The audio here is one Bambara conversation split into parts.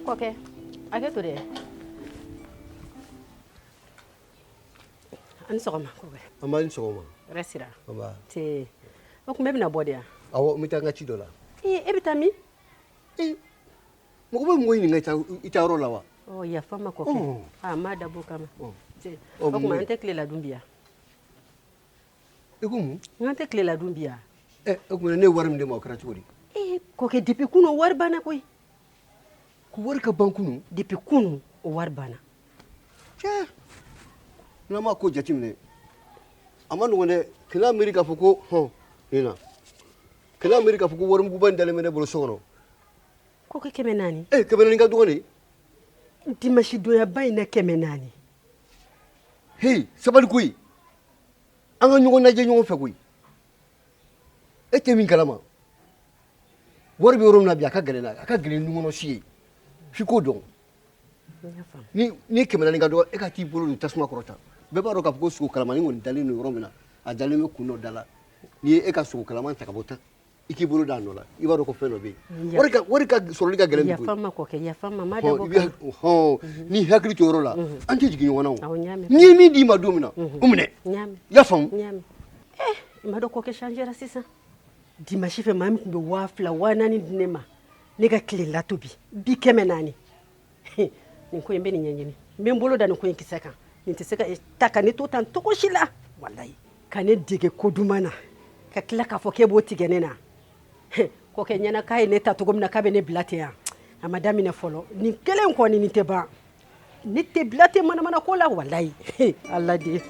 Kɔkɛ, hakɛ to dɛ. A ni sɔgɔma kɔkɛ. An b'a ni sɔgɔma. Hɛrɛ sira. Nba. Nse. O tuma e bɛna bɔ de yan? Awɔ, n bɛ taa n ka ci dɔ la. Ee, e bɛ taa min? Ee, mɔgɔ bɛ mɔgɔ ɲininka i taa yɔrɔ la wa? Ɔ, yafa n ma kɔkɛ. Aa, n m'a dabɔ o kama. Nse. O tuma an tɛ tilela dun bi yan? I ko mun? N k'an tɛ tilela dun bi yan. Ɛ, o tuma ne ye wari min d'e ma, o kɛra cogo di? Ee, kɔkɛ, depuis kunun o wari banna koyi. Ko wari ka ban kunun? Depuis kunun o wari banna. Cɛ, n'an m'a ko jateminɛ, a ma nɔgɔn dɛ. Kana miiri k'a fɔ ko hɔn nin na, kana miiri k'a fɔ ko warimuguba in dalen bɛ ne bolo so kɔnɔ. Kɔkɛ, 400. Ee, 400 ka dɔgɔ de. Dimanche donyaba in na 400. Heyi, sabali koyi, an ka ɲɔgɔn lajɛ ɲɔgɔn fɛ koyi. E tɛ min kalama, wari bɛ yɔrɔ min na bi, a ka gɛlɛn, a ka gɛlɛn ni kɔnɔ si ye, f'i k'o dɔn. Ni 400 ka dɔgɔ, e ka t'i bolo don tasuma kɔrɔ tan. Bɛɛ b'a dɔn k'a fɔ ko sogo kalamani kɔni dalen don yɔrɔ min na, a dalen bɛ kun dɔ da la. N'i ye e ka sogo kalaman ta ka bɔ tan, i k'i bolo da a nɔ la, i b'a dɔn ko fɛn dɔ bɛ yen. Wari ka sɔrɔli ka gɛlɛn bi koyi. Yafa n ma kɔkɛ, yafa n ma, n m'a dabɔ kama. N'i hakili to yɔrɔ la, an tɛ jigin ɲɔgɔn na o. N'i ye min d'i ma don min na, o minɛ. I y'a faamu? N y'a mɛn. I m'a dɔn kɔkɛ changera sisan. Dimanche fɛ, maa min tun bɛ 2000, 4000 di ne ma, ne ka tile la tobi bi 400. Nin ko in bɛ nin ɲɛɲini, n bɛ n bolo da nin ko in kisɛ kan. Nin tɛ se ka ta ka ne to tan cogo si la, walayi. Ka ne dege ko duman na, ka tila k'a fɔ k'e b'o tigɛ ne na. Kɔkɛ ɲɛna k'a ye ne ta cogo min na, k'a bɛ ne bila ten yan, a ma daminɛ fɔlɔ. Nin kelen kɔni, nin tɛ ban, ne tɛ bila ten manamana ko la, walayi. Ala de.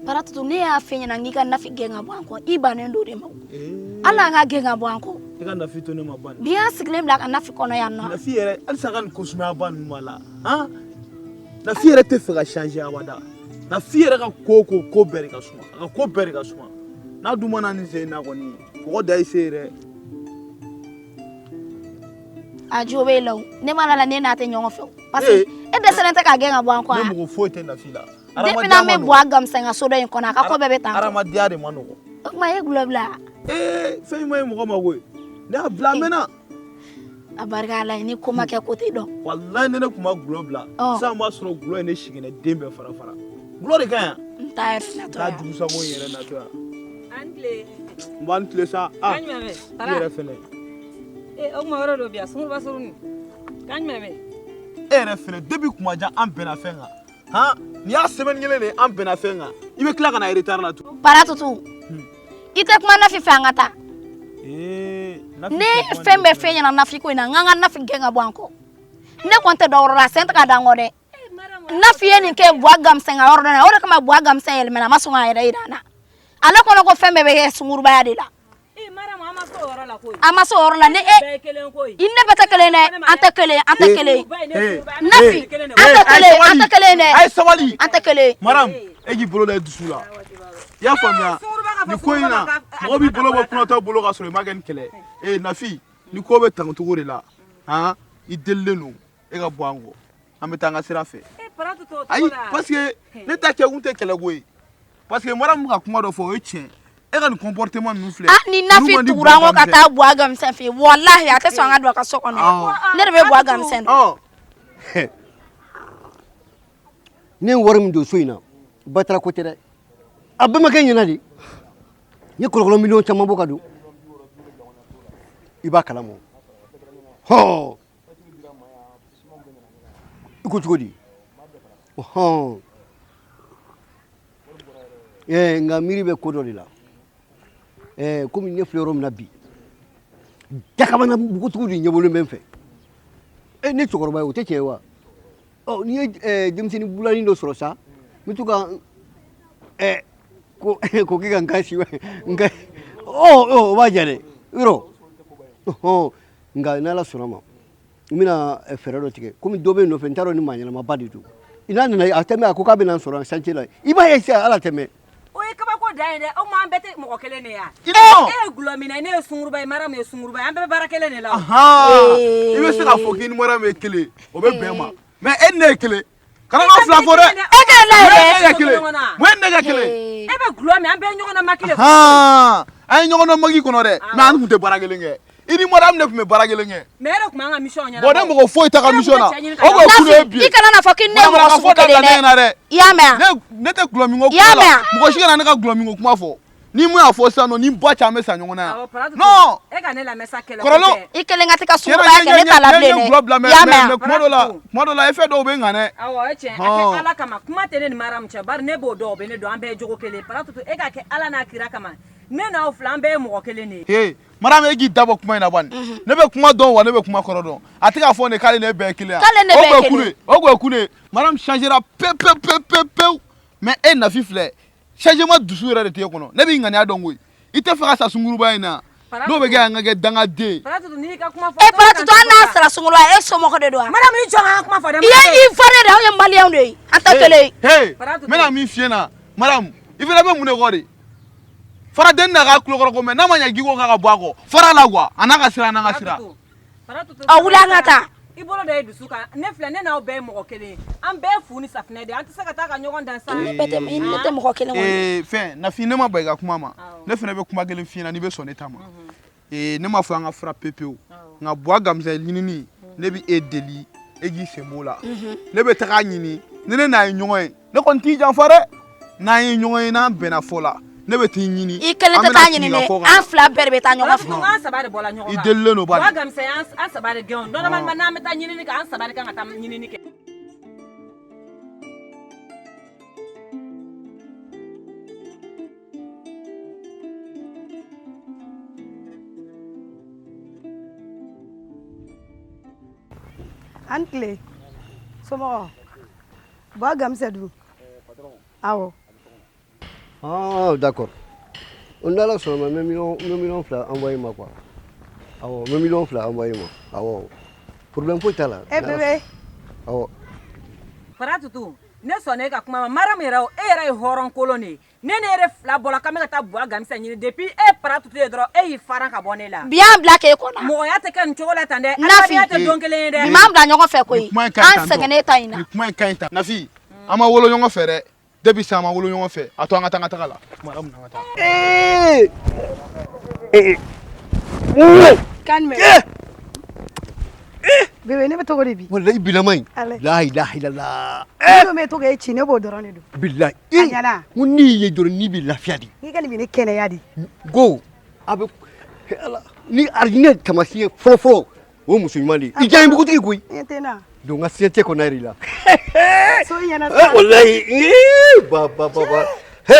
Paratutu, ne y'a f'e ɲɛna k'i ka Nafi gɛn ka bɔ an kɔ, i bannen don de ma. Hali an ka gɛn ka bɔ an kɔ. I ka Nafi to ne ma ban. Bi y'an sigilen bila ka Nafi kɔnɔ yan nɔ. Nafi yɛrɛ, halisa ka nin ko sumayaba ninnu b'a la. Han? Nafi yɛrɛ tɛ fɛ ka changer abada. Nafi yɛrɛ ka ko bɛɛ de ka suma. A ka ko bɛɛ de ka suma. N'a dun ma na nin sen in na kɔni, mɔgɔ da y'i se yɛrɛ. A jo b'e la o. Ne ma la, ne n'a tɛ ɲɔgɔn fɛ o. Parce que e dɛsɛlen tɛ k'a gɛn ka bɔ an kɔ. Ne mɔgɔ foyi tɛ Nafi la. Depuis n'an bɛ bɔ a gamisɛn ka so dɔ in kɔnɔ, a ka ko bɛɛ bɛ tan. Hadamadenya de ma nɔgɔn. O tuma e ye gulɔ bila? Ee, fɛn ɲuman ye mɔgɔ ma koyi. Ne y'a bila a mɛnna. A barika Ala ye, ni ko ma kɛ ko tɛ dɔn. Walayi, ni ne tun ma gulɔ bila, sisan b'a sɔrɔ gulɔ ye ne siginɛ den bɛɛ fara fara. Gulɔ de ka ɲi yan. N t'a yɛrɛ natɔ yan. Taa jugusago in yɛrɛ natɔ yan. An tile. N b'an tile sa. Kan jumɛn bɛ? I yɛrɛ fɛnɛ. Ee, o tuma yɔrɔ dɔ bɛ yan, sunguruba surunni. Kan jumɛn bɛ? E yɛrɛ fɛnɛ, depuis kuma jan an bɛnna fɛn kan. Han, nin y'a semaine kelen de ye an bɛnna fɛn kan. I bɛ tila ka na retard la tugun. Paratutu, i tɛ kuma Nafi fɛ an ka taa. Ne ye fɛn bɛɛ f'e ɲɛna Nafi ko in na, n k'an ka Nafi gɛn ka bɔ an kɔ. Ne kɔni tɛ dɔ wɛrɛ la, a sen tɛ ka da n kɔ dɛ. Nafi ye nin kɛ Buwa Gamisɛn ka yɔrɔ dɔ la, o de kama Buwa Gamisɛn yɛlɛmana, a ma sɔn k'a yɛrɛ yira an na. Ale kɔnɔ ko fɛn bɛɛ bɛ kɛ sungurubaya de la. An ma se o yɔrɔ la, ne e i ne bɛɛ tɛ kelen dɛ, an tɛ kelen, an tɛ kelen. Nafi, an tɛ kelen, an tɛ kelen dɛ. A ye sabali. An tɛ kelen. Maram, e k'i bolo da i dusu la. I y'a faamuya? Nin ko in na, mɔgɔ b'i bolo bɔ kunatɔ bolo ka sɔrɔ i ma kɛ ni kɛlɛ ye. Ee Nafi, ni ko bɛ tan cogo de la, han, i delilen don, e ka bɔ an kɔ. An bɛ taa an ka sira fɛ. Ayi, parce que ne ta kɛkun tɛ kɛlɛko ye. Parce que Maram bɛ ka kuma dɔ fɔ, o ye tiɲɛ. E ka nin comportement ninnu filɛ. Ah, ni Nafi tugura an kɔ ka taa Buwa Gamisɛn fɛ yen, walahi a tɛ sɔn an ka don a ka so kɔnɔ. Ne de bɛ Buwa Gamisɛn dɔn. Ne ye wari min don so in na, batara ko tɛ dɛ. A bɛɛ ma kɛ ɲɛna de. N ye kɔlɔkɔlɔ miliyɔn caman bɔ ka don. I b'a kalama. Hɔn. I ko cogo di? Hɔn. Nka miiri bɛ ko dɔ de la. Komi ne filɛ yɔrɔ min na bi, dakabana npogotigiw de ɲɛbɔlen bɛ n fɛ. Ne cɛkɔrɔba ye, o tɛ tiɲɛ ye wa? Ɔ, n'i ye denmisɛnnin bulani dɔ sɔrɔ sa, n bɛ to ka ko ko kɛ ka n ka si n ka ɔ o b'a diya dɛ, yɔrɔ. Ɔhɔn, nka n'Ala sɔnna ma, n bɛna fɛɛrɛ dɔ tigɛ. Komi dɔ bɛ n nɔfɛ, n t'a dɔn ni maa ɲɛnamaba de don. N'a nana, a tɛ mɛn, a ko k'a bɛna n sɔrɔ chantier la. I b'a ye sisan, ala tɛ mɛn. O ye kabako dan ye dɛ. O tuma an bɛɛ tɛ mɔgɔ kelen de ye wa? E ye gulɔ minɛ, ne ye sunguruba ye, Maramu ye sunguruba ye, an bɛɛ bɛ baara kelen de la o. I bɛ se k'a fɔ k'i ni Maramu ye kelen, o bɛ bɛn ma. Mais e ni ne ye kelen. Kana n'aw fila fɔ dɛ. E kɛ la Mun ye yɛrɛ. ne kɛ kelen? Mun ye ne kɛ kelen? E bɛ gulɔ min, an bɛɛ ye ɲɔgɔn na maki de. Han, an ye ɲɔgɔn dɔn maki kɔnɔ dɛ, mais an tun tɛ baara kelen kɛ. I ni Mariam de tun bɛ baara kelen kɛ. Mais e de tun b'an ka mission ɲɛnabɔ. Bon, ne mɔgɔ foyi t'a ka E de tun mission bɛ na. cɛ ɲini ka O d'a kun ye ma. kulu ye Nafi, bi. i kana n'a fɔ k'i ni ne ye mɔgɔ Manamana sugu fɔ kelen dabila ne dɛ. ɲɛna dɛ. I y'a mɛn wa? Ne tɛ gulɔ min ko I y'a kuma la. mɛn wa? Mɔgɔ si kana ne ka gulɔ min ko kuma fɔ. Ni mun y'a fɔ sisan nɔ, ni n ba cɛ an bɛ sa ɲɔgɔn na yan. Awɔ, Paratu, Non. E ka ne lamɛn sa, kɛlɛ ko Kɔrɔlɔ. tɛ. I kelen ka t'i ka Tiɲɛ na, sungurubaya kɛ, ne t'a la n ye bilen gulɔ bila dɛ. mais I y'a mais mɛn mais wa? kuma dɔ la effet dɔw bɛ n kan dɛ. Awɔ, o ye tiɲɛ. A kɛ Ala kama, kuma tɛ ne ni Mariam cɛ, bari ne b'o dɔn, o bɛ ne dɔn, an bɛɛ ye jogo kelen. Paratu, e ka kɛ Ala n'a kira kama, ne n'aw fila, an bɛɛ ye mɔgɔ kelen de ye. Hey, Mariam, e k'i dabɔ kuma in na bani. Ne bɛ kuma dɔn wa ne bɛ kuma kɔrɔ dɔn. A tɛ k'a fɔ ne k'ale ne bɛɛ ye kelen ye. K'ale ne O bɛɛ ye kun ye kelen. kun de, o kun ye kun de ye. Mariam changera pewu pewu pewu pewu pewu. Mais e Nafi filɛ, changement dusu yɛrɛ de t'e kɔnɔ. Ne b'i ŋaniya dɔn koyi. I tɛ fɛ ka sa sunkuruba in na. N'o bɛ kɛ an ka kɛ dangaden ye. Paratu, n'i y'i ka kuma fɔ. E Paratu, an n'a sara sunguruba, e somɔgɔ de don wa? Mariam, i jɔ ka an ka kuma fɔ dɛ. I ye Ivoirien de ye, anw ye Maliyɛnw de ye. An tɛ kelen ye. Hey, Paratu n bɛna min f'i ɲɛna, Mariam, i fana bɛ mun de kɔ de? Fara denni n'a ka tulokɔrɔ ko mɛ, n'a ma ɲɛ k'i ko k'a ka bɔ a kɔ, fara la quoi, a n'a ka sira, a n'a ka sira. Ɔ, wuli an ka taa. I bolo da i dusu kan. Ne filɛ, ne n'aw bɛɛ ye mɔgɔ kelen ye, an bɛɛ ye fu ni safinɛ de ye, an tɛ se ka taa ka ɲɔgɔn dan sa. I ni ne bɛɛ tɛ, i ni ne tɛ mɔgɔ kelen kɔni. Ee, fɛn Nafi, ne ma ban i ka kuma ma. Awɔ. Ne fana bɛ kuma kelen f'i ɲɛna n'i bɛ sɔn ne ta ma. Ee, ne ma fɔ an ka fura pepewu, nka Buwa Gamisɛ ɲinini, ne bɛ e deli e k'i sen b'o la. Ne bɛ taga ɲini ni ne n'a ye ɲɔgɔn ye, ne kɔni t'i janfa dɛ. N'an ye ɲɔgɔn ye, n'an bɛnna fɔ la, ne bɛ t'i ɲini. I kelen An tɛ bɛna taa sigi ɲini ka dɛ. fɔ ka An fila bɛɛ de bɛ taa ɲɔgɔn Paratu, fɛ. an saba de bɔra ɲɔgɔn I kan. delilen don bani. Buwa Gamisɛ, an saba de gɛn o. Normalement, n'an bɛ taa ɲinini kɛ, an saba de kan ka taa ɲinini kɛ. An tile, somɔgɔw? Buwa Gamisɛ dun? Awɔ. Ah, d'accord. N'Ala sɔnna ma, n bɛ miliyɔn, n bɛ miliyɔn 2 envoyé ma quoi. Awɔ, n bɛ miliyɔn 2 envoyé ma. Awɔ. Problème foyi t'a la. E bébé. Awɔ. Paratutu, ne sɔnna e ka kuma ma. Mariam yɛrɛ, o e yɛrɛ ye hɔrɔn kolon de ye. Ne ne yɛrɛ fila bɔra k'an bɛ ka taa Buwa Gamisɛ ɲini, depuis e Paratutu ye dɔrɔn, e y'i faran ka bɔ ne la. Bi y'an bila k'e kɔnɔ. Mɔgɔya tɛ kɛ nin cogo la tan dɛ. Nafi. Adamadenya tɛ don kelen ye dɛ. Bi m'an bila ɲɔgɔn fɛ koyi. Nin kuma in ka ɲi An tan tɔ. sɛgɛnnen ta in na. Nin kuma in ka ɲi tan. Nafi, an ma wolo ɲɔgɔn fɛ dɛ. Depuis sisan an ma wolo ɲɔgɔn fɛ. A to an ka taa an ka taga la. Mariam, an ka taa. Ee! Ee! Ee! Kan mɛn. Bébé, ne bɛ cogo di bi? Wallahi bilama in. Ala. La ilaha illallah. Ne dun bɛ to k'e ci, ne b'o dɔrɔn de don. Bilahi. A ɲɛna. N ko n'i ye dɔrɔn n'i bɛ lafiya de. N'i ka nin bɛ ne kɛnɛya de. Go. A bɛ Ala ni arijinɛ taamasiyɛn fɔlɔ fɔlɔ, o ye muso ɲuman de ye. I diya ye npogotigi koyi. N tɛ na. Donc n ka siɲɛ tɛ kɔnɔ yɛrɛ i la. So in ɲɛna Eh, sa. wallahi. Ee, ba ba ba ba. He.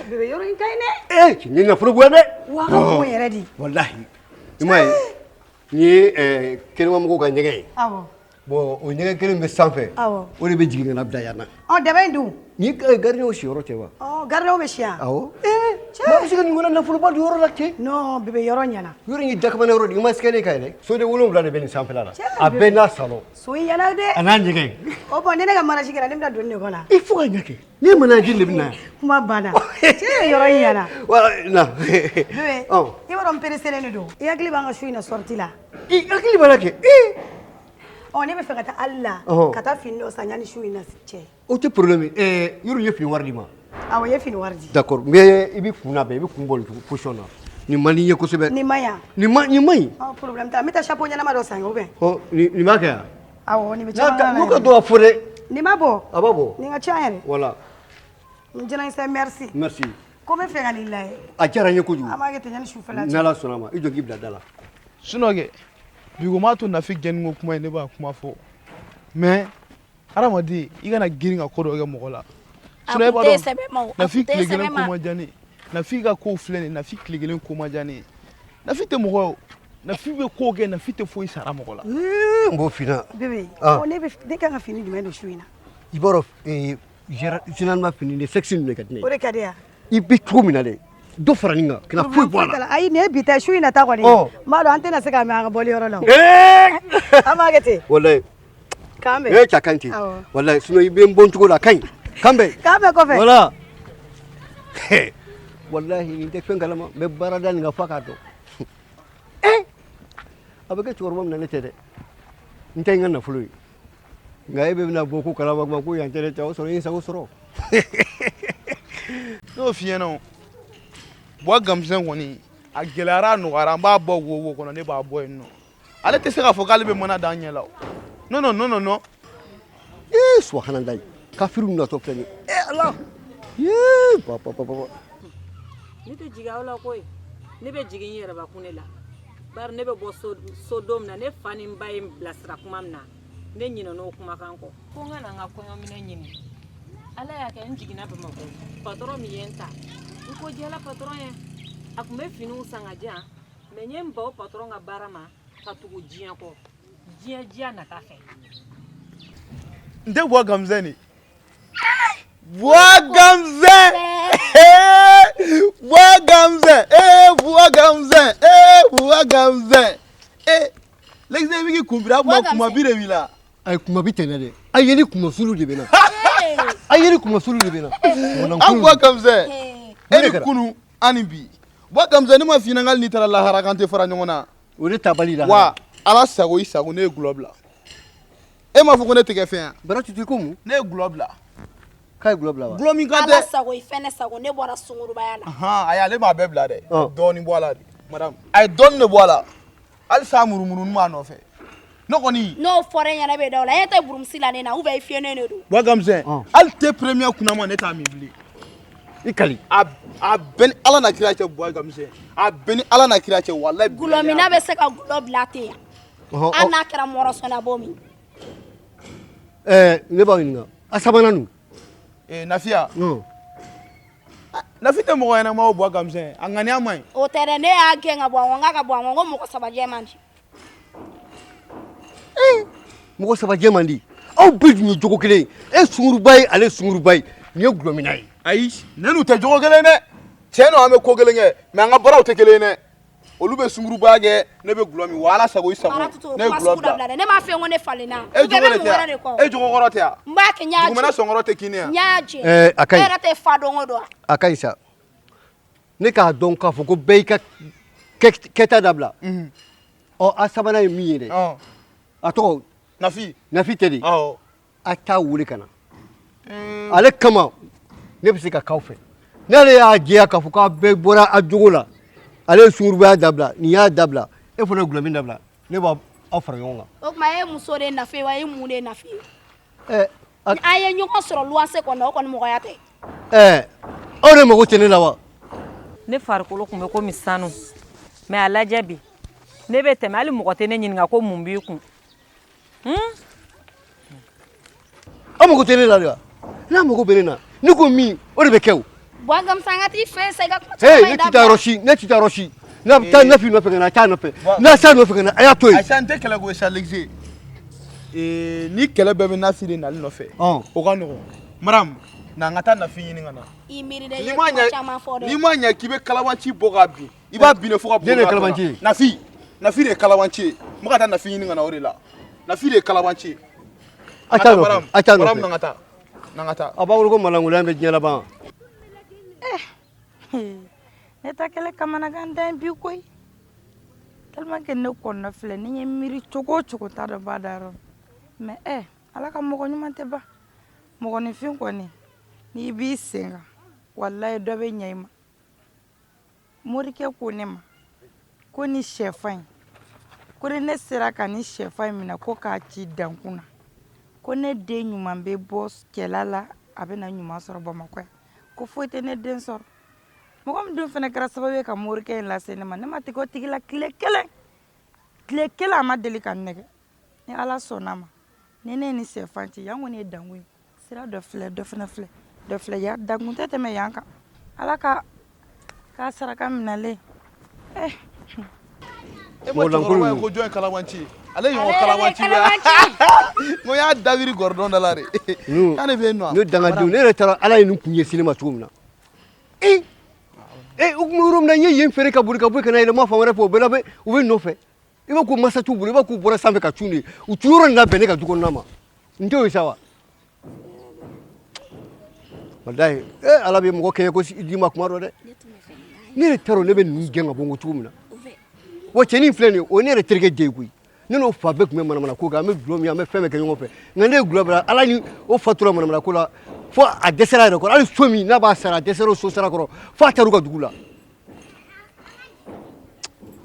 Bébé, yɔrɔ in ka ɲi dɛ. Eh, nin ye nafolo bonya dɛ. Wa ka bon yɛrɛ de. Wallahi. I m'a ye. Nin ye kɛnɛma mɔgɔw ka ɲɛgɛn ye. Awɔ. Bon, o ɲɛgɛn kelen bɛ sanfɛ. Awɔ. O de bɛ jigin ka na bila yan na. Ɔ, dɛbɛ in dun? Nin ye gardien siyɔrɔ tɛ wa? Ɔ, gardien bɛ si yan. Awɔ. Ee, cɛ. Maa bɛ se ka nin kɔnɔ nafoloba don yɔrɔ la cɛ. Non, bébé, yɔrɔ ɲɛna. Yɔrɔ in ye dakamana yɔrɔ de ye, i ma escalier ka yɛlɛ. Soden 7 de bɛ nin sanfɛla la. Cɛ, A bɛɛ n'a salon. So in ɲɛna dɛ. A n'a ɲɛgɛn. O bon, ni ne ka mariage kɛra, ne bɛna don nin de kɔnɔ. I fo ka ɲɛ kɛ. Ne mariage de bɛ na yan. Kuma banna. Cɛ, yɔrɔ in ɲɛna. Wala na. Bébé, Ɔ. i b'a dɔn n pressé de don. I hakili b'an ka su in na sortie la. I hakili b'a la kɛ. Ee. Ɔ, ne bɛ fɛ ka taa hali la. Ɔhɔn. Ka taa fini dɔ san yanni su in na cɛ. O tɛ problème ye. Ɛɛ, yɔrɔ ye fini wari di ma. Awɔ, i ye fini wari di. D'accord, mais i bɛ kun labɛn, i bɛ kun bɔ nin position na. Nin man di n ye kosɛbɛ. Nin man ɲi wa? Nin man ɲi. Ɔ, problème t'a la, n bɛ taa chapeau ɲɛnama dɔ san ou bien. Ɔ, nin b'a kɛ yan. Awɔ, nin bɛ N'a caman ka na n'o ka yɛrɛ. dɔn a fɔ dɛ. Nin ma bɔ. A b'a bɔ. Nin ka ca yɛrɛ. Voilà. N jɛna sa, merci. Merci. Ko n bɛ fɛ ka nin lajɛ. A diyara n ye kojugu. An b'a kɛ ten yanni sufɛla cɛ. N'Ala sɔnna a ma, i jɔ k'i bila da la. Sinon kɛ, bi ko m'a to Nafi gɛnni ko kuma in, ne b'a kuma fɔ. Mais hadamaden, i kana girin ka ko dɔ kɛ mɔgɔ la. A Sinon e kun b'a tɛ dɔn, sɛbɛ ma o. A Nafi kun tɛ tile sɛbɛ kelen ko ma. man diya ne ye. Nafi ka kow filɛ nin ye, Nafi tile kelen ko man diya ne ye. Nafi tɛ mɔgɔ ye o. Nafi bɛ ko kɛ, Nafi tɛ foyi sara mɔgɔ la. Ee, n b'o f'i ɲɛna. Bébé, Ah. ɔ, ne bɛ ne kan ka fini jumɛn don su in na? I b'a dɔn, généralement fini de sexy ninnu de ka di ne O ye. de ka di yan. I bɛ cogo min na dɛ, dɔ fara nin kan, kana foyi bɔ a la. Ayi, nin ye bi ta ye, su in na ta kɔni. Ɔ. N b'a dɔn an tɛna se k'a mɛn an ka bɔli yɔrɔ la o. Ee! An b'a kɛ ten. Walayi. K'an bɛn. Ee, cɛ a ka ɲi ten. Awɔ. Walayi, sinon i bɛ n bɔ n cogo la, a ka ɲi. K'an bɛn. K'an bɛn kɔfɛ. Voilà. Walahi, nin tɛ fɛn kalama, n bɛ baara da nin kan f'a k'a dɔn. Ee! A bɛ kɛ cɛkɔrɔba min na, ne tɛ dɛ. N ta ye n ka nafolo ye. Nka e bɛ bɛna bɔ ko kalama kuma ko yan tɛ dɛ, cɛ, o sɔrɔ i ye sago sɔrɔ. Ne y'o f'i ɲɛna o. Buwa Gamisɛn kɔni, a gɛlɛyara a nɔgɔyara, an b'a bɔ wo wo kɔnɔ, ne b'a bɔ yen nɔ. Ale tɛ se k'a fɔ k'ale bɛ mana d'an ɲɛ la o. Non non non non non. Ee, subahanalayi, kafiriw natɔ filɛ nin ye. Ee Ala! Yee, ba ba ba ba. Ne tɛ jigin aw la koyi. Ne bɛ jigin n yɛrɛbakun de la. Bari ne bɛ bɔ so don min na, ne fa ni n ba ye n bilasira kuma min na, ne ɲinɛna o kumakan kɔ. Ko n ka na n ka kɔɲɔminɛn ɲini. Ala y'a kɛ n jiginna Bamakɔ. Patɔrɔn min ye n ta, n ko diyala patɔrɔn ye. A tun bɛ finiw san ka di yan, mais n ye n ban o patɔrɔn ka baara ma ka tugu diɲɛ kɔ. Diɲɛ diya nata fɛ. N tɛ Buwa Gamisɛn de. Buwa Gamisɛn! Buwa Gamisɛn! Ee Buwa Gamisɛn! Ee Buwa Gamisɛn! Ee Lɛkisɛ, i bɛ k'i kun biri a kuma kuma bi de b'i la. Ayi, kuma bi tɛ ne dɛ. A yeli kuma sulu de bɛ na. A yeli kuma sulu de bɛ na. An Buwa Gamisɛn! E ni kunu an ni bi. Buwa Gamisɛn, ne ma f'i ɲɛna k'hali n'i taara lahara k'an tɛ fara ɲɔgɔn na. O de tabali la. Wa Ala sago i sago, ne ye gulɔ bila. E m'a fɔ ko ne tɛ kɛ fɛn ya? Bara tutu ko mun? Ne ye gulɔ bila. K'a ye gulɔ bila wa? Gulɔ min kan tɛ. Ala sago i fɛnɛ sago, ne bɔra sungurubaya la. Ayi, ale m'a bɛɛ bila dɛ. Dɔɔnin bɔ a la de. Madame, a ye dɔɔnin de bɔ a la. Hali sa murumuruni b'a nɔfɛ. Ne kɔni. N'o fɔra e ɲɛna, e bɛ da o la. E tɛ burumusi la ne na ou bien i fiyɛnen de don. Buwa Gamisɛn, hali te premier kunnama ne t'a min bilen. I kali. A bɛɛ ni Ala na kira cɛ, Buwa Gamisɛn. A bɛɛ ni Ala na kira cɛ, walayi. Gulɔminna bɛ se ka gulɔ bila ten yan. Hali n'a kɛra mɔrɔsɔn a b'o min. Ɛɛ, ne b'aw ɲininka, a sabanan dun? Ee Nafiya. Nafi tɛ mɔgɔ ɲɛnama o, Buwa Gamisɛn, a ŋaniya man ɲi. O tɛ dɛ, ne y'a gɛn ka bɔ a kɔ, n k'a ka bɔ a kɔ, n ko mɔgɔ saba jɛ man di. Ee, mɔgɔ saba jɛ man di. Aw bɛɛ dun ye jogo kelen ye. E sunguruba ye, ale sunguruba ye, nin ye gulɔminna ye. Ayi, ne n'u tɛ jogo kelen dɛ. Tiɲɛ don, an bɛ ko kelen kɛ, mais an ka baaraw tɛ kelen ye dɛ. Olu bɛ sunguruba kɛ, ne bɛ gulɔ min. Wa Ala sago i sago, ne ye gulɔ bila. Ne m'a fɔ ko ne falenna. E jogo de tɛ yan. E jogo kɔrɔ tɛ yan. N b'a kɛ, n y'a jɛ. Dugumɛnɛ sɔnkɔrɔ tɛ kinni yan. N y'a jɛ. Ɛɛ, a ka ɲi. E yɛrɛ tɛ fa don o don wa? A ka ɲi sa. Ne k'a dɔn k'a fɔ ko bɛɛ y'i ka kɛta dabila. Ɔ, a sabanan ye min ye dɛ. A tɔgɔ? Nafi. Nafi tɛ de. A t'a wele ka na. Ale kama ne bɛ se ka k'aw fɛ. N'ale y'a jɛya k'a fɔ k'a bɛɛ bɔra a jogo la, ale ye sungurubaya dabila, nin y'a dabila, e fana ye gulɔmin dabila, ne b'aw fara ɲɔgɔn kan. O tuma e muso de ye Nafi ye wa, e mun de ye Nafi ye? Ɛɛ, an ye ɲɔgɔn sɔrɔ luwanse kɔnɔ, o kɔni mɔgɔya tɛ. Ɛɛ, aw de mago tɛ ne la wa? Ne farikolo tun bɛ komi sanu, mais a lajɛ bi, ne bɛ tɛmɛ hali mɔgɔ tɛ ne ɲininka ko mun b'i kun. Aw mago tɛ ne la de wa? N'a mago bɛ ne na, ne ko min, o de bɛ kɛ o. Buwa Gamisɛn, an ka t'i fɛ yen sa, i ka kuma caman ne tɛ taa yɔrɔ si, ne tɛ taa yɔrɔ si. N'a bɛ taa Nafi nɔfɛ ka na, a t'a nɔfɛ. N'a t'a nɔfɛ ka na, a y'a to yen. Ayisa, n tɛ kɛlɛ ko sa, Lɛkise. Ni kɛlɛ bɛɛ bɛ Nafi de nali nɔfɛ, o ka nɔgɔn. Madame, na an ka taa Nafi ɲini ka na. I miiri dɛ, i ye kuma caman fɔ dɛ. N'i ma ɲɛ k'i bɛ kalabanci bɔ k'a bin, i b'a bin de fo ka Ne de ye kalabanci ye. Nafi, Nafi de ye kalabanci ye. N bɛ ka taa Nafi ɲini ka na o de la. Nafi de ye kalabanci ye. A t'a nɔfɛ, a t'a nɔfɛ. Madame, na n ka taa. Na n ka taa. A b'a wele ko malangoloya bɛ diɲɛ laban. Ne ta kɛlɛ kamanagan dan bi koyi. Tellement que ne kɔnɔna filɛ, ni n ye miiri cogo o cogo, t'a dɔn ba da yɔrɔ. Mais Ala ka mɔgɔ ɲuman tɛ ban. Mɔgɔninfin kɔni, n'i b'i sen kan, walayi dɔ bɛ ɲɛ i ma. Morikɛ ko ne ma ko ni sɛfan in, ko ni ne sera ka ni sɛfan in minɛ ko k'a ci dankun na, ko ne den ɲuman bɛ bɔ kɛlɛ la, a bɛ na ɲuman sɔrɔ Bamakɔ yan, ko foyi tɛ ne den sɔrɔ. Mɔgɔ min dun fana kɛra sababu ye ka morikɛ in lase ne ma, ne ma tigɛ o tigi la tile kelen, tile kelen a ma deli ka n nɛgɛ. Ni Ala sɔnna ma, ni ne ye ni sɛfan ci, yan kɔni ye dankun ye, sira dɔ filɛ, dɔ fana filɛ, dɔ filɛ, yan dankun tɛ tɛmɛ yan kan. Ala ka k'a saraka minɛlen. E ma cɛkɔrɔba ye ko jɔn ye kalabanci ye? Ale ɲɔgɔn kalabanci bɛ yan. N ko y'a dabiri gɔrɔdɔn da la de. K'ale bɛ yen nɔ. Ne dangadenw, ne yɛrɛ taara Ala ye nin kun ɲɛsin ne ma cogo min na. Ee, u tun bɛ yɔrɔ min na, n ye yen feere ka boli ka bɔ yen ka na yɛlɛma fan wɛrɛ fɛ, o bɛɛ la u bɛ nɔfɛ. I b'a ko masa t'u bolo, i b'a k'u bɔra sanfɛ ka cun de. U t'u yɔrɔ nin labɛn ne ka du kɔnɔna ma. N t'o ye sa wa? Walayi, Ala bɛ mɔgɔ kɛɲɛ ko d'i ma kuma dɔ dɛ. Ne yɛrɛ t'a dɔn ne bɛ ninnu gɛn ka bɔ n ko cogo min na. Wa cɛnin filɛ nin ye, o ye ne yɛrɛ terikɛ den ye koyi. Ne n'o fa bɛɛ tun bɛ manamana ko kɛ, an bɛ dulɔ min, an bɛ fɛn bɛɛ kɛ ɲɔgɔn fɛ. Nka ne ye dulɔ bila, ala ni o fa tora manamana ko la fo a dɛsɛra a yɛrɛ kɔrɔ. Hali so min n'a b'a sara, a dɛsɛra o so sara kɔrɔ fo a taar'u ka dugu la.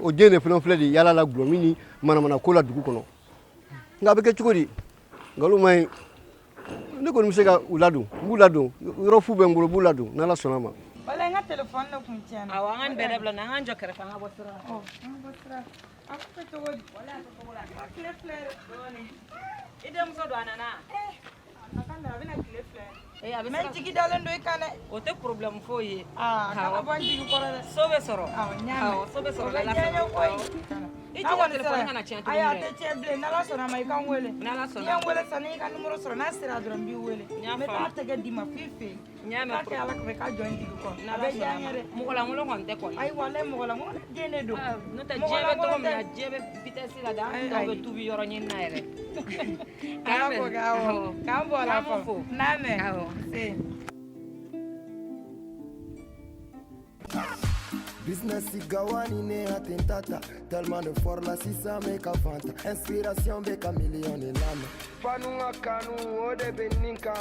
O den de fana filɛ de yaala la dulɔ min ni manamana ko la dugu kɔnɔ. Nka a bɛ kɛ cogo di? Nkalon ma ɲi. Ne kɔni bɛ se ka u ladon, n b'u ladon, yɔrɔ fu bɛ n bolo, n b'u ladon n'ala sɔnna a ma. Wala n ka telefɔni de kun tiɲɛna. Awɔ, an ka nin bɛɛ dabila, an k'an jɔ kɛrɛfɛ, an ka bɔ sira la. Ɔ, an ka bɔ sira la. A ko bɛ cogo di? Wala, a bɛ cogo la. A tile filɛ dɛ. Dɔɔni. I denmuso don, a nana? A ka na, a bɛna tile filɛ. Ee, a bɛ Mais se n ka jigi dalen don i kan dɛ. O tɛ problème foyi ye. Aa, a kana bɔ n jigi kɔrɔ dɛ. So bɛ sɔrɔ. Awɔ, n y'a mɛn. Awɔ, so bɛ sɔrɔ O bɛ n'Ala diya n ye sɔnna. koyi. I N'a jija kɔni telefɔni sera- kana tiɲɛ Ayi, a tuguni tɛ dɛ. tiɲɛ bilen. N'Ala sɔnna a ma, i ka n wele. N'Ala sɔnna. N'i ye n wele sisan, n'i y'i ka numéro sɔrɔ, n'a sera dɔrɔn n b'i wele. N y'a N bɛ taa faamu. tɛgɛ d'i ma f'i fɛ yen. N y'a mɛn. K'a kɛ Ala kama, i ka jɔ n jigi kɔrɔ. N'Ala A bɛ diya sɔnna n a ye ma. dɛ. Mɔgɔ lankolon kɔni tɛ kɔni. Ayi, walayi mɔgɔ lankolon ne den de don. Ah, n'o tɛ Mɔgɔ diɲɛ bɛ cogo min na, lankolon tɛ. diɲɛ bɛ vitesse la dɛ, an Ayi, tɔw bɛ ayi. tubi yɔrɔ ɲini na yɛrɛ. Ala k'o kɛ, awɔ. K'an bɔ o la K'an b'u fɔlɔ. fo. N'a mɛn. Awɔ. Se. Business gawani ne atentata. Tellement de fort la sisan bɛ ka fanta. Inspiration bɛ ka million de lamɛn. Fanu ka kanu o de bɛ nin kan.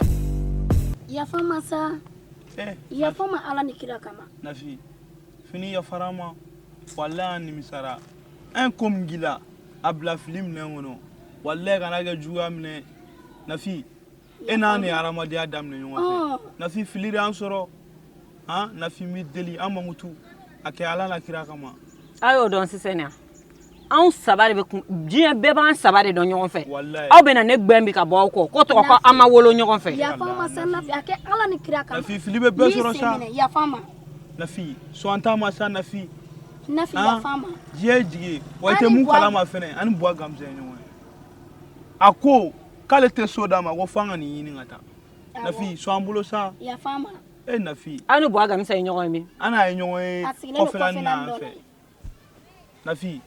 Yafa n ma sa. Eh, Yafa n ma Ala ni kira kama. Nafi, fini yafara n ma, walayi an nimisara. An ye ko min k'i la, a bila fili minɛn kɔnɔ. Walayi kana kɛ juguya minɛ. Nafi, e n'an de ye hadamadenya daminɛ ɲɔgɔn fɛ. Nafi, fili de y'an sɔrɔ. Han, Nafi, n b'i deli, an mankutu. A kɛ Ala la kira kama. A y'o dɔn sisan na. Anw saba de bɛ kun, diɲɛ bɛɛ b'an saba de dɔn ɲɔgɔn fɛ. Walayi. Aw bɛna ne gbɛn bi ka bɔ aw kɔ. Ko tɔgɔ ko an ma wolo ɲɔgɔn fɛ. Yafa n ma sa Nafi, a kɛ Ala ni kira kama. Nafi, fili bɛ bɛɛ N'i sɔrɔ sen sa. minɛ, yafa n ma. Nafi, sɔn an ta ma sa Nafi. Nafi, Han? yafa n ma. Diɲɛ ye jigi ye. Wa i tɛ An ni mun Buwa- kalama fɛnɛ, an ni Buwa Gamisa ye ɲɔgɔn ye. A ko k'ale tɛ so d'a ma, ko f'an ka nin ɲini ka taa. Awɔ. Nafi, sɔn an bolo sa. Yafa n ma. E Nafi. Aw ni Buwa Gamisa ye ɲɔgɔn ye min? An n'a ye ɲɔgɔn ye A sigilen don kɔfɛla nin na kɔfɛla an dɔ fɛ. la. Nafi,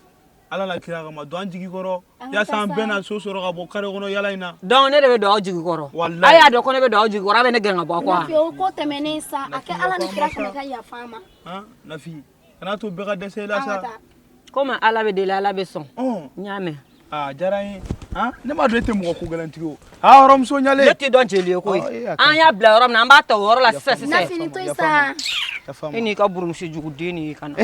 Ala la kira kama, don an jigi kɔrɔ. An ka Yaasa taa an sa. bɛɛ na so sɔrɔ ka bɔ kare kɔnɔ yala in na. Donc ne de bɛ don aw jigi kɔrɔ. Walayi. A y'a dɔn ko ne bɛ don aw jigi kɔrɔ, a bɛ ne gɛn ka bɔ aw kɔ wa? Nafi, o ko tɛmɛnen sa, a kɛ Ala ni kira kama, i ka yafa n ma. Han, Nafi, kana to bɛɛ ka dɛsɛ i la An ka sa. taa. Komi Ala bɛ deli, Ala bɛ sɔn. Ɔn. N y'a mɛn. Aa, diyara n ye. Han, ne m'a dɔn e tɛ mɔgɔ ko gɛlɛntigi o. Aa, hɔrɔnmuso ɲalen. Ne tɛ dɔn jeli ye koyi. Ɔ, e y'a kɛ. An y'a bila yɔrɔ min na, an b'a ta o yɔrɔ la sisan sisan. Nafi, nin to yen sa. Yafa n ma. E n'i ka burumusi juguden nin ka na.